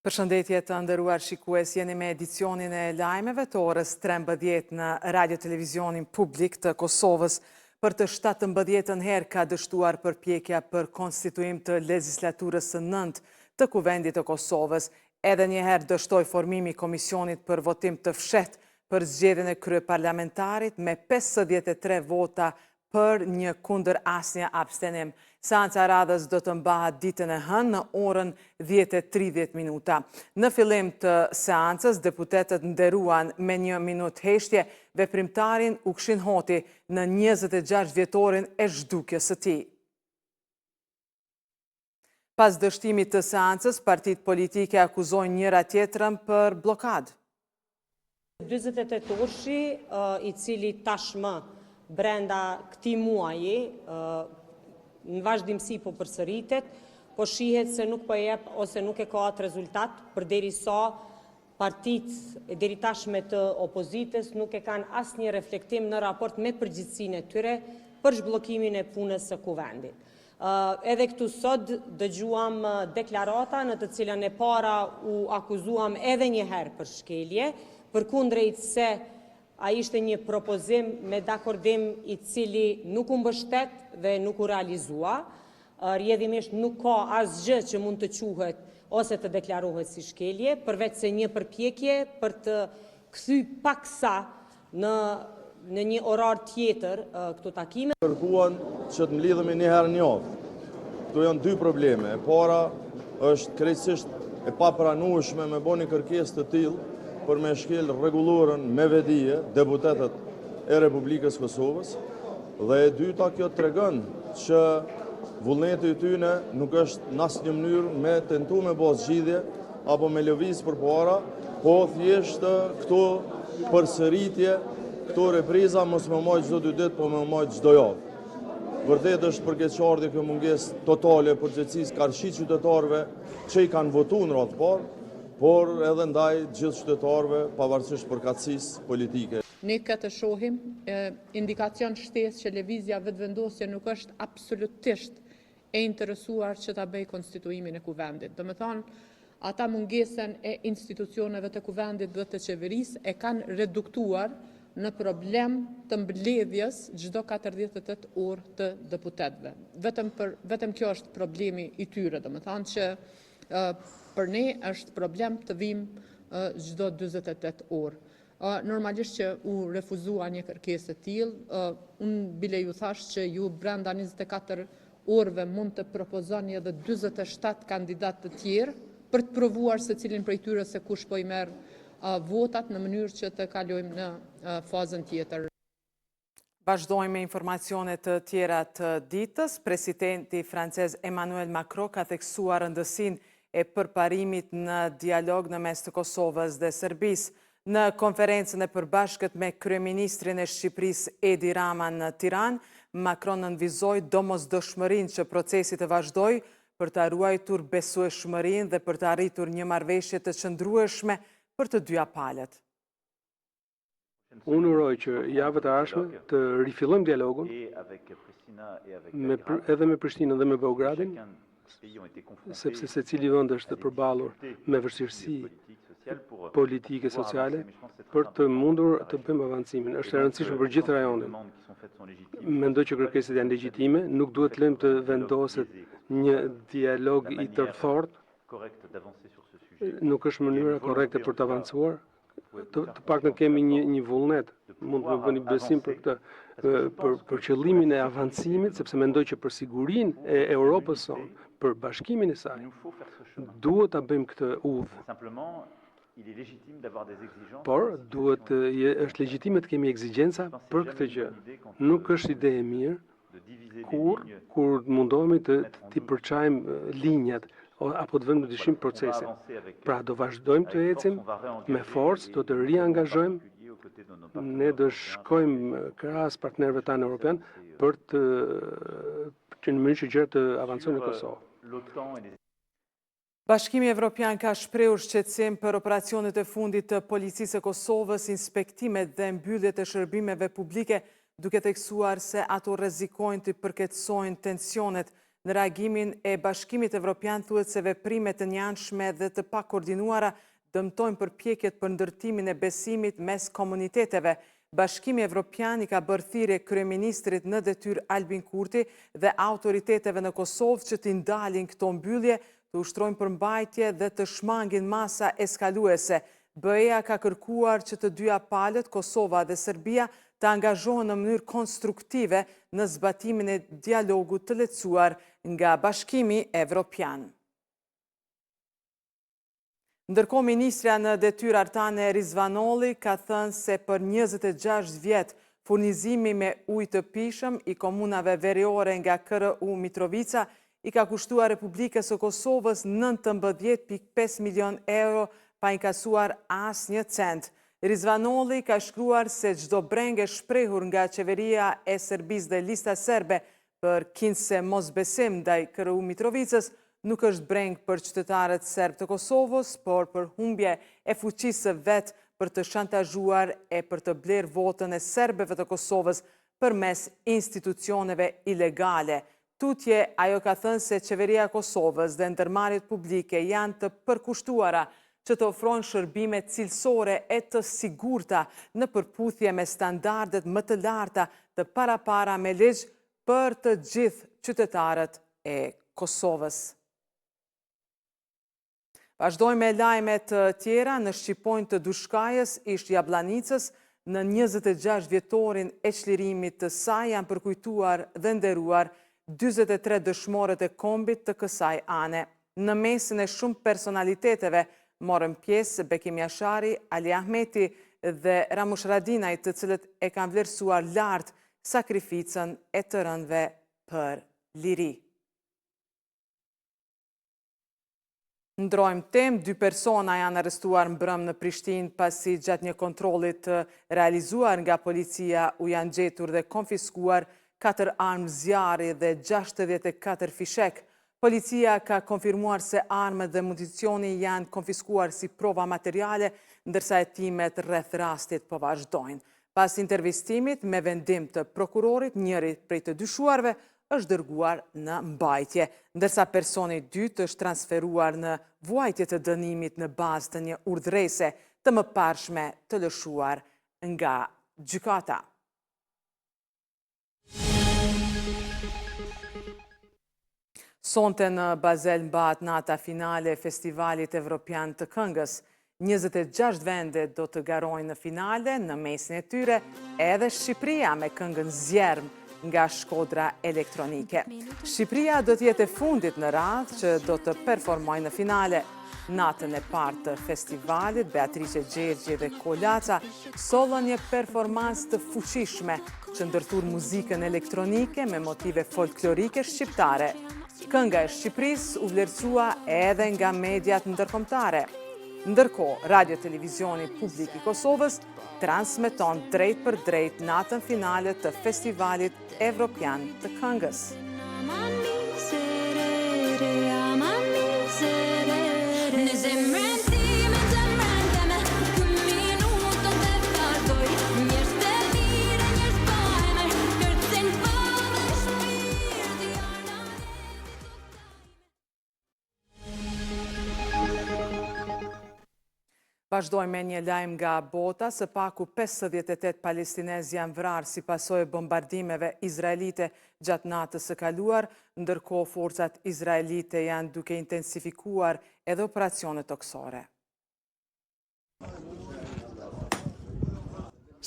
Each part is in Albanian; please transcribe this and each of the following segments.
Përshëndetje të nderuar shikues, jeni me edicionin e lajmeve të orës 13 në Radio Televizionin Publik të Kosovës. Për të 17-ën herë ka dështuar përpjekja për konstituim të legjislaturës së nëntë të Kuvendit të Kosovës. Edhe një herë dështoi formimi i komisionit për votim të fshehtë për zgjedhjen e kryeparlamentarit me 53 vota për një kundër asnjë abstenim. Seanca e radhës do të mbahet ditën e hënë në orën 10:30 minuta. Në fillim të seancës, deputetët nderuan me një minutë heshtje veprimtarin Ukshin Hoti në 26 vjetorin e zhdukjes së tij. Pas dështimit të seancës, partitë politike akuzojnë njëra tjetrën për bllokadë. 48 orëshi, i cili tashmë brenda këtij muaji në vazhdimësi po përsëritet, po shihet se nuk po jep ose nuk e ka atë rezultat, përderisa Partitë e deritashme të opozitës nuk e kanë asnjë reflektim në raport me përgjegjësinë e tyre për zhbllokimin e punës së Kuvendit. Edhe këtu sot dëgjuam deklarata në të cilën e para u akuzuam edhe një herë për shkelje, përkundrejt se ai ishte një propozim me dakordim i cili nuk u mbështet dhe nuk u realizua. Rrjedhimisht nuk ka asgjë që mund të quhet ose të deklarohet si shkelje, përveç se një përpjekje për të kthy paksa në në një orar tjetër këto takime. Kërkuan që të mblidhemi një herë në javë. Këtu janë dy probleme. E para është krejtësisht e papranueshme me bo një kërkesë të tillë për me shkel rregulloren me vetëdije deputetët e Republikës Kosovës. Dhe e dyta kjo tregon që vullneti i tyne nuk është në asnjë mënyrë me tentu me bo zgjidhje apo me lëviz përpara, po thjesht këto përsëritje, këto repriza mos me majtë çdo dy ditë, po me majtë çdo javë. Vërtet është për keqardhje kjo mungesë totale e përgjegjësisë karshi qytetarëve që i kanë votu në radhë parë, por edhe ndaj gjithë qytetarëve pavarësisht përkatësisë politike. Ne këtë shohim indikacion shtesë që Lëvizja Vetëvendosje nuk është absolutisht e interesuar që ta bëjë konstituimin e Kuvendit. Domethënë, ata mungesën e institucioneve të Kuvendit dhe të Qeverisë e kanë reduktuar në problem të mbledhjes çdo 48 orë të deputetëve. Vetëm për vetëm kjo është problemi i tyre, domethënë që për ne është problem të vijmë çdo 48 orë. Normalisht që u refuzua një kërkesë e tillë, unë bile ju thash që ju brenda 24 orëve mund të propozoni edhe 47 kandidatë të tjerë për të provuar secilin prej tyre se kush po i merr votat në mënyrë që të kalojmë në fazën tjetër. Vazhdojmë me informacione të tjera të ditës. Presidenti francez Emmanuel Macron ka theksuar rëndësinë e përparimit në dialog në mes të Kosovës dhe Serbisë. Në konferencën e përbashkët me kryeministrin e Shqipërisë Edi Rama në Tiranë, Macron nënvizoi domosdoshmërinë që procesi të vazhdojë për ta ruajtur besueshmërinë dhe për të arritur një marrëveshje të qëndrueshme për të dyja palët. Unë uroj që javët e ardhshme të rifillojmë dialogun me edhe me Prishtinën dhe me Beogradin, sepse secili vend është përballur me vështirësi politike sociale për të mundur të bëjmë avancimin. Është e rëndësishme për gjithë rajonin. Mendoj që kërkesat janë legjitime, nuk duhet të lëmë të vendoset një dialog i tërthortë. Nuk është mënyra korrekte për të avancuar të, të paktën kemi një një vullnet, mund të më bëni besim për këtë, për për qëllimin e avancimit, sepse mendoj që për sigurinë e Europës sonë, për bashkimin e saj, duhet ta bëjmë këtë udhë. Por duhet është legjitime të kemi ekzigjenca për këtë gjë. Nuk është ide e mirë kur kur mundohemi të t'i përçajmë linjat apo të vëmë në dyshim procesin. Pra do vazhdojmë të ecim me forcë, do të riangazhojmë, ne do shkojmë krahas partnerëve tanë europian për të që në mënyrë që gjërat të avancojnë në Kosovë. Bashkimi Evropian ka shprehur shqetësim për operacionet e fundit të Policisë së Kosovës, inspektimet dhe mbylljet e shërbimeve publike, duke theksuar se ato rrezikojnë të përkeqësojnë tensionet. Në reagimin e Bashkimit Evropian thuhet se veprimet e njëanshme dhe të pakoordinuara dëmtojnë përpjekjet për ndërtimin e besimit mes komuniteteve. Bashkimi Evropian i ka bërë thirrje kryeministrit në detyrë Albin Kurti dhe autoriteteve në Kosovë që t'i ndalin këto mbyllje, të ushtrojnë përmbajtje dhe të shmangin masa eskaluese. BE-ja ka kërkuar që të dyja palët, Kosova dhe Serbia, të angazhohen në mënyrë konstruktive në zbatimin e dialogut të lehtësuar nga Bashkimi Evropian. Ndërkohë ministrja në detyrë Artane Rizvanolli ka thënë se për 26 vjet furnizimi me ujë të pijshëm i komunave veriore nga KRU Mitrovica i ka kushtuar Republikës së Kosovës 19.5 milion euro pa inkasuar asnjë cent. Rizvanolli ka shkruar se çdo brengë e shprehur nga qeveria e Serbisë dhe Lista Serbe për kinse mosbesim ndaj KRU Mitrovicës nuk është brengë për qytetarët serbë të Kosovës, por për humbje e fuqisë së vet për të shantazhuar e për të blerë votën e serbëve të Kosovës përmes institucioneve ilegale. Tutje, ajo ka thënë se Qeveria e Kosovës dhe ndërmarrjet publike janë të përkushtuara që të ofrojnë shërbime cilësore e të sigurta në përputhje me standardet më të larta të parapara me ligj për të gjithë qytetarët e Kosovës. Vazhdojmë me lajme të tjera në Shqiponjë të Dushkajës, ish Jabllanicës, në 26 vjetorin e çlirimit të saj janë përkujtuar dhe nderuar 43 dëshmorët e kombit të kësaj ane. Në mesin e shumë personaliteteve morën pjesë Bekim Jashari, Ali Ahmeti dhe Ramush Haradinaj, të cilët e kanë vlerësuar lart sakrificën e të rënëve për liri. Ndrojmë temë, dy persona janë arrestuar mbrëmë në Prishtinë pasi gjatë një kontrolli të realizuar nga policia u janë gjetur dhe konfiskuar 4 armë zjarri dhe 64 fishekë. Policia ka konfirmuar se armët dhe municioni janë konfiskuar si prova materiale, ndërsa hetimet rreth rastit po vazhdojnë. Pas intervistimit me vendim të prokurorit, njëri prej të dyshuarve është dërguar në mbajtje, ndërsa personi i dytë është transferuar në vuajtje të dënimit në bazë të një urdhërese të mëparshme të lëshuar nga gjykata. Sonte në Bazel mbahet nata finale e Festivalit Evropian të Këngës. 26 vende do të garojnë në finale, në mesin e tyre edhe Shqipëria me këngën Zjerm nga Shkodra Elektronike. Shqipëria do të jetë e fundit në radhë që do të performojë në finale. Natën e parë të festivalit, Beatrice Gjergji dhe Kolaca sollën një performancë të fuqishme që ndërthur muzikën elektronike me motive folklorike shqiptare. Kënga e Shqipërisë u vlerësua edhe nga mediat ndërkombëtare. Ndërkohë, Radio Televizioni Publik i Kosovës transmeton drejtpërdrejt natën finale të Festivalit Evropian të Këngës. Vazhdojmë me një lajm nga bota, së paku 58 palestinezë janë vrarë si pasojë e bombardimeve izraelite gjatë natës së kaluar, ndërkohë forcat izraelite janë duke intensifikuar edhe operacionet tokësore.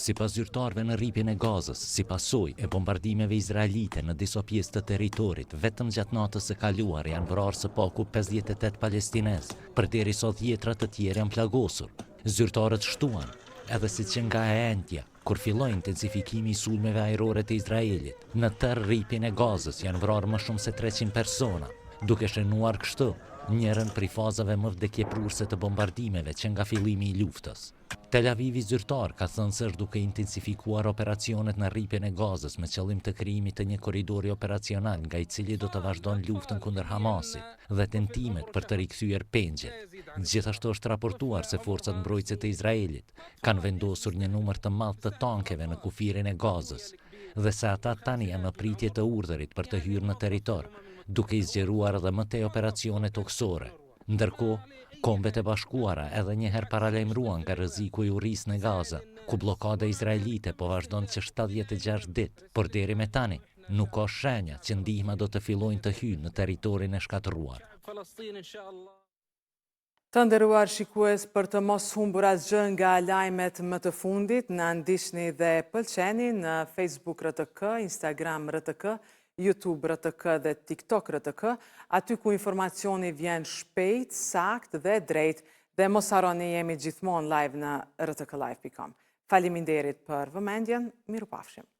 Sipas zyrtarëve në Rripin e Gazës, si pasojë e bombardimeve izraelite në disa pjesë të territorit, vetëm gjatë natës së kaluar janë vrarë së paku 58 palestinezë, përderisa dhjetra të tjerë janë plagosur. Zyrtarët shtuan edhe se që nga e enjtja, kur filloi intensifikimi i sulmeve ajrore të Izraelit, në tërë Rripin e Gazës janë vrarë më shumë se 300 persona, duke shënuar kështu njërën prej fazave më vdekjeprurëse të bombardimeve që nga fillimi i luftës. Tel Avivi zyrtar ka thënë se është duke intensifikuar operacionet në Rripin e Gazës me qëllim të krijimit të një korridori operacional nga i cili do të vazhdon luftën kundër Hamasit dhe tentimet për të rikthyer pengjet. Gjithashtu është raportuar se forcat mbrojtëse të Izraelit kanë vendosur një numër të madh të tankeve në kufirin e Gazës dhe se ata tani janë në pritje të urdhërit për të hyrë në territor. duke i zgjeruar edhe më tej operacionet tokësore. Ndërkohë, Kombet e Bashkuara edhe një herë paralajmëruan nga rreziku i urisë në Gaza, ku bllokada izraelite po vazhdon që 76 ditë, por deri me tani nuk ka shenja që ndihma do të fillojnë të hyjnë në territorin e shkatërruar. Të nderuar shikues, për të mos humbur asgjë nga lajmet më të fundit, na ndiqni dhe pëlqeni në Facebook RTK, Instagram RTK, YouTube RTK dhe TikTok RTK, aty ku informacioni vjen shpejt, sakt dhe drejt, dhe mos harroni jemi gjithmonë live në rtklive.com. Faleminderit për vëmendjen, mirupafshim.